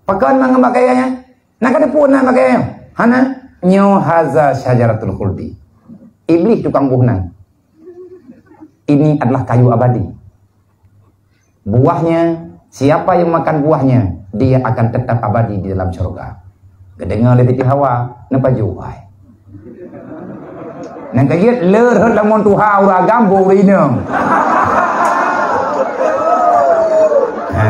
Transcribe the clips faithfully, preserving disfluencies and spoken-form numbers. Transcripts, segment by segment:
Pakon mangat bak kayèe nyan? Na ka teupeu na bak kayèe nyan? Hana. Nyoe haza syajaratul khuldi. Iblih tukang boh nan. Ini adalah kayu abadi. Buahnya, siapa yang makan buahnya, dia akan tetap abadi di dalam syurga. Geudeungoe lé Siti Hawa, neupajoh ai. Nyang ka jeuet le rhot lamon tuha ureueng agam boh ureueng inong. Ha.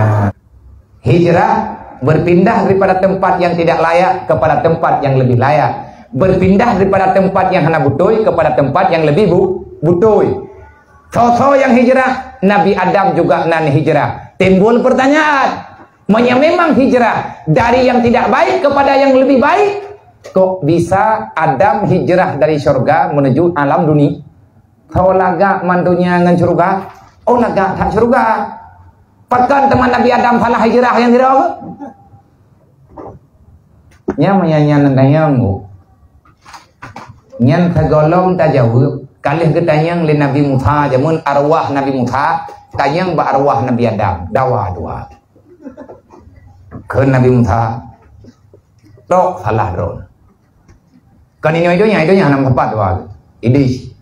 Hijrah, berpindah daripada tempat yang tidak layak kepada tempat yang lebih layak. Berpindah daripada tempat yang hana beutôi kepada tempat yang lebih bu-, beutôi. Soe-soe nyang hijrah, Nabi Adam juga nan hijrah. Timbul pertanyaan, meunyoe memang hijrah dari yang tidak baik kepada yang lebih baik, kok bisa Adam hijrah dari syurga menuju alam duni-, Soe lagak mantunya ngon syurga? Oh, lagak that syurga. Pakon teuma Nabi Adam salah hijrah nyang sidroe? Nyan meunyo nyan tanyong, Bu. Nyan sigohlom tajaweueb, ka lheueh geutanyong lé Nabi Musa, jameun arwah Nabi Musa tanyong bak arwah Nabi Adam, dawa dua. Kheun Nabi Musa, "Tok salah droe." Kon inoe donya, donya hana meupat dua. Idris.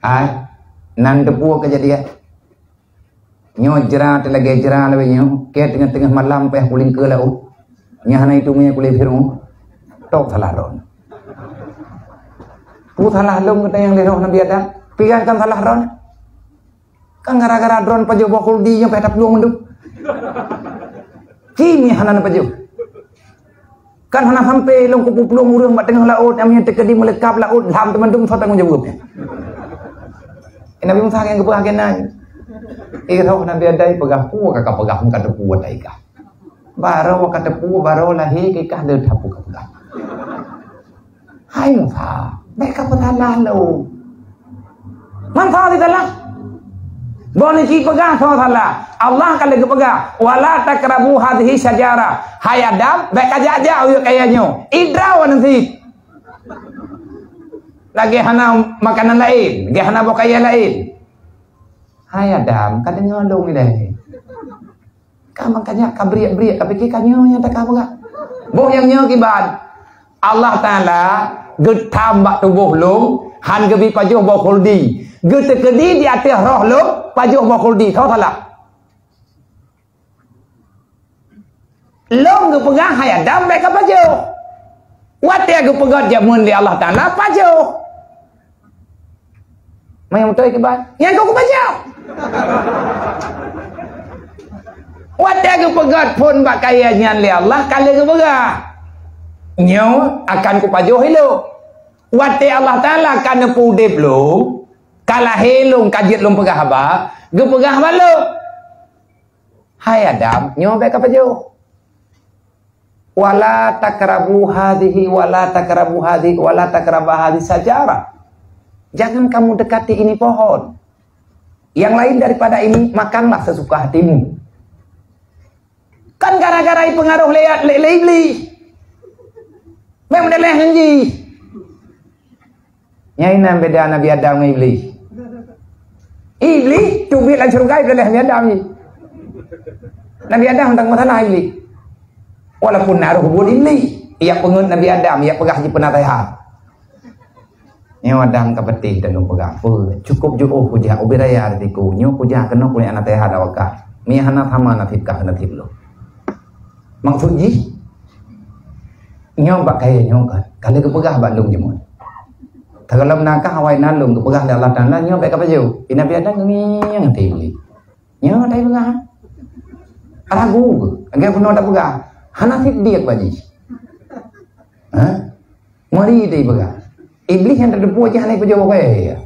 Hai, nan teupeu kejadian. Nyoe jra teulagèe jra lawét nyoe, keu teungoh-teungoh malam payah kulingkeu laôt. Nyan hana itu mie kulét Firaun. Tok salah droe. Peue salah lôn geutanyoe lé roh Nabi Adam? Pigan kan salah droe. Kan gara-gara droe pajoh boh khuldi nyang payah taplueng mandum. Ci mie hana neupajoh. Kan hana sampai lôn kuplueng ureueng bak teungoh laôt, nyang mie teukeudi meuleukab laôt, lham teumandum soe tanggong jaweueb nyan. Eh, Nabi Musa nyang geupeugah keunan. Eh, roh Nabi Adam peugah, "Peue ka kapeugah, ka teupeu watèe kah? Barô ka teupeu, barô lahé kah le that peue kapeugah." Hai Musa, bèk kapeusalah lôn. Man soe salah? Boh niki peugah soe salah. Allah ka lheueh geupeugah, "Wala takrabu hadhihi syajarah." Hai Adam, bèk kajak-jak u kayèe nyoe. Idra wa nasib. Lagèe hana makanan laén, lagèe hana boh kayèe laén. Hai Adam, ka deungoe lôn ilèe. Ka makajak ka briek-briek, ka pike ka nyoe nyang teuka peugah. Boh nyang nyoe kiban. Allah Taala geutam bak tuboh lôn, han geubi pajoh boh khuldi. Geuteukeudi di ateueh roh lôn, pajoh boh khuldi. Soe salah? Lôn geupeugah hai Adam bèk kapajoh. Watèe geupeugöt jameun lé Allah Taala, pajoh. Meunyang beutôi kiban, nyang ka kubaca. Watèe geupeugöt phôn bak kayèe nyan lé Allah, ka lheueh geupeugah, "Nyoe akan kupajoh ilôn." Watèe Allah Taala ka neupeu udép lôn, ka lahé lôn, ka jeuet lôn peugah haba, geupeugah bak lôn, "Hai Adam, nyoe bèk kapajoh." "Wala takrabu hadhihi, wala takrabu hadhihi, wala takrabu hadhihi syajarah." Jangan kamu dekati ini pohon. Yang lain daripada ini, makanlah sesuka hatimu. Kan gara-gara pengaruh lé, lé, lé Iblih. Memang dia leh janji. Nyan inan beda Nabi Adam ngon Iblih. Iblih teubiet lam syeuruga, Iblih leh Nabi Adam jih. Nabi Adam tak masalah Iblih. Walaupun na roh buet Iblih, ia peungeut Nabi Adam, ia peugah jipeunaseuhat. Nyoe Adam ka peuteh dan lôn peugah, "Peue, cukup jiôh kujak ubé raya di siku. Nyoe kujak keunoe keuneuk naseuhat awaknyan. Mie hana sama nasib kah nasib lôn." Maksud jih, nyoe bak kayèe nyoe kan, ka lheueh geupeugah bak lôn jameun. Teugohlom na kah awai na lôn geupeugah lé Allah Taala, "Nyoe bèk kapajoh." Nabi Adam geungieng até Iblih. Nyoe tai peugah. Ragu keuh, lagèe bunoe tapeugah. Hana siddiq bak jih. Ha? Mari tai peugah. Iblih nyang tateupeue jih hana jipajoh bak kayèe.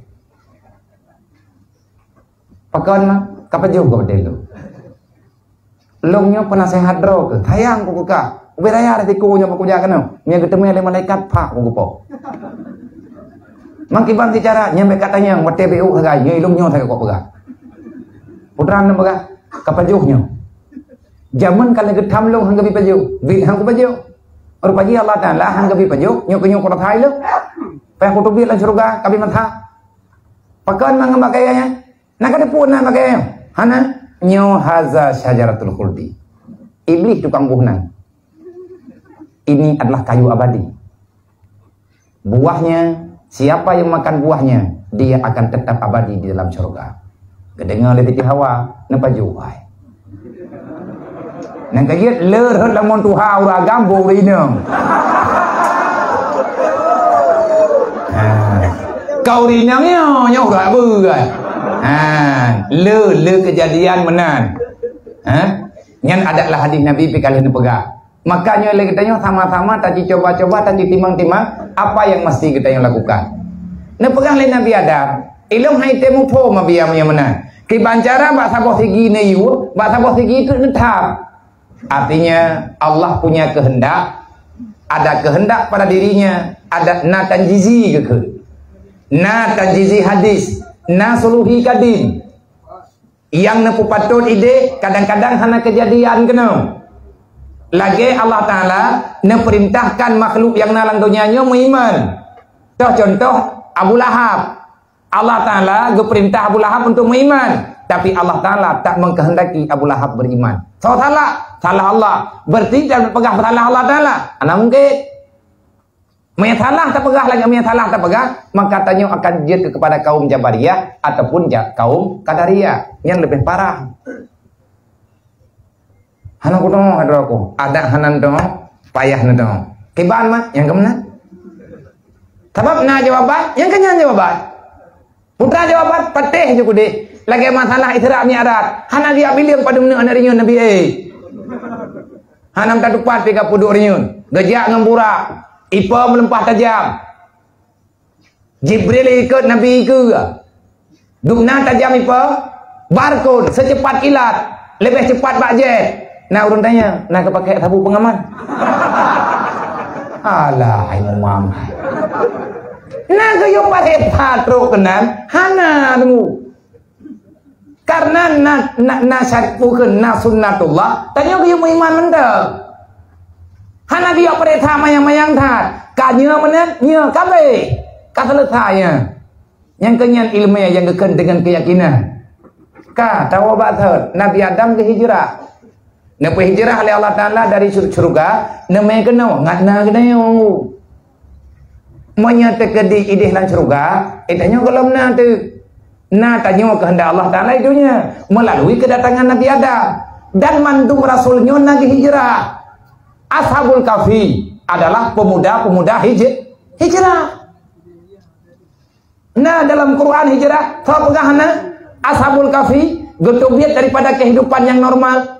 Pakon na, kapajoh keu padé lôn. Lôn nyoe peunaseuhat droe keuh. Sayang ku keu kah. Ubé raya di siku nyoe bak kujak keunoe. Meunyo geuteumé lé malaikat, pak ku geupo. Mangkiban sicara, nyan bèk katanyong, watèe beu hagai, nyoe ilôn nyoe sagai kok peugah. Putra nyoe peugah, kapajoh nyoe. Jameun ka lheueh geutam lôn han geubi pajoh, biet han kupajoh. Rupa jih Allah Taala han geubi pajoh, nyoe keu nyoe kok rasai lôn. Payah kuteubiet lam syeuruga, kabi masa. Pakon mangat bak kayèe nyan? Na ka teupeu na bak kayèe nyan? Hana. Nyoe haza syajaratul khuldi. Iblis tukang boh nan. Ini adalah kayu abadi. Buahnya, siapa yang makan buahnya, dia akan tetap abadi di dalam syurga. Geudeungoe lé Siti Hawa, neupajoh ai. Nyang ka jeuet le rhot lamon tuha ureueng agam boh ureueng inong. Ha. Kau ureueng inong nyoe, nyoe urat beuai. Ha, le, le keujadian meunan. Ha? Nyan adat lah hadis Nabi pih ka lheueh neupeugah. Maka nyoe lé geutanyoe sama-sama tajicoba-coba, tajitimang-timang apa nyang mesti geutanyoe lakukan. Neupeugah lé Nabi Adam, "Ilôn han item muphom abia meunyoe meunan. Kiban cara bak saboh sigi neuyue, bak saboh sigi teuk neutham." Artinya, Allah punya kehendak, ada kehendak pada dirinya, ada na tanjizi geukheun. Na tanjizi hadis, na suluhi kadim. Nyang neupeupatot idéh kadang-kadang hana keujadian keunoe. Lagée Allah Taala neupeurintahkan makhluk nyang na lam donya nyoe meuiman. Toh contoh Abu Lahab. Allah Taala geupeurintah Abu Lahab untuk meuiman, tapi Allah Taala tak mengkehendaki Abu Lahab beriman. Soe salah? Salah Allah. Berarti tapeugah salah Allah Taala? Hana mungkin. Meunyoe salah tapeugah lagée meunyoe salah tapeugah, maka tanyoe akan jeuet keupada kaum Jabariyah ataupun ja-, kaum Qadariyah nyang leubeh parah. Hana kudeungoe, droe ku. Adak hana neudeungoe, payah neudeungoe. Kiban mak nyang keumeunang. Sabab na jawaban, nyang keunyan jawaban. Peue jawaban, patéh ju keudeh. Lagée masalah Isra Mi'raj. Hana geujak bileueng padum neuk aneuk rinyeun Nabi, eh. Hana meutateupat pih ka peuduek rinyeun. Geujak ngon burak. Ipe meuleumpah tajam. Jibril ikot Nabi keue. Dubna tajam ipe? Barkon, seucepat kilat. Leubeh cepat bak jet. Na ureuëng tanya, na geupakée sabu peungaman? Alah, hai mumang. Na geuyue pakai patrok keunan, hana deungoe. Karena na, na, na syariat, na sunnatullah, tanyoe geuyue meuiman mantong. Hana geuyue peurintah mayang-mayang that. Ka nyoe meunan, nyoe ka abéh. Ka selesai nyan. Nyang keunyan iéleumé nyang geukheun deungon keuyakinan. Ka, tawoe bak thot, Nabi Adam geuhijrah. Neupeuhijrah lé Allah Taala dari syur-, syeuruga, neumé keunoe, ngat na keunoe. Meunyoe teukeudi idéh lam syeuruga, eh, tanyoe gohlom na teuh. Na tanyoe keuheundak Allah Taala di donya melalui keudatangan Nabi Adam. Dan mandum rasul nyoe na geuhijrah. Ashabul Kahfi adalah pemuda-pemuda hij-, hijrah. Nah, dalam Quran hijrah, soe peugah hana? Ashabul Kahfi geuteubiet daripada kehidupan yang normal.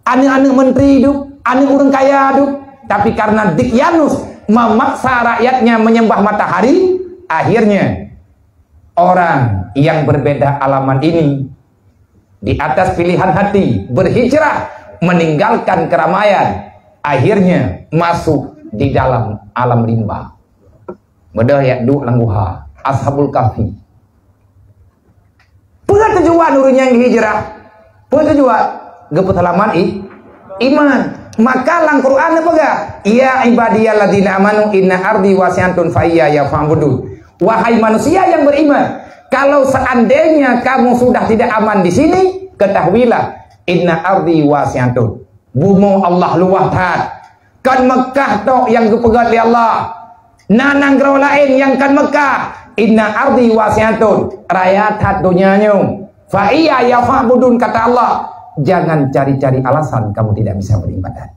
Aneuk-aneuk menteri hidup, aneuk ureueng kaya hidup. Tapi karena Dikyanus memaksa rakyatnya menyembah matahari, akhirnya orang yang berbeda alamat ini di atas pilihan hati berhijrah meninggalkan keramaian, akhirnya masuk di dalam alam rimba. Beudôh jak duek lam guha, Ashabul Kahfi. Peue tujuan ureuëng nyang hijrah? Peue tujuan? Geupeuseulamat i-, iman. Maka lam Quran neupeugah, "Ya ibadiyalladzina amanu inna ardi wasi'atun fa iyaya fa'budun." Wahai manusia yang beriman, kalau seandainya kamu sudah tidak aman di sini, ketahuilah, inna ardi wasi'atun. Bumoe Allah luwah that. Kon Meukah tok nyang geupeugét lé Allah. Na nanggroe laén nyang kon Meukah. Inna ardi wasi'atun. Raya that donya nyoe. Fa iyaya fa'budun, kata Allah. Jangan cari-cari alasan kamu tidak bisa beribadat.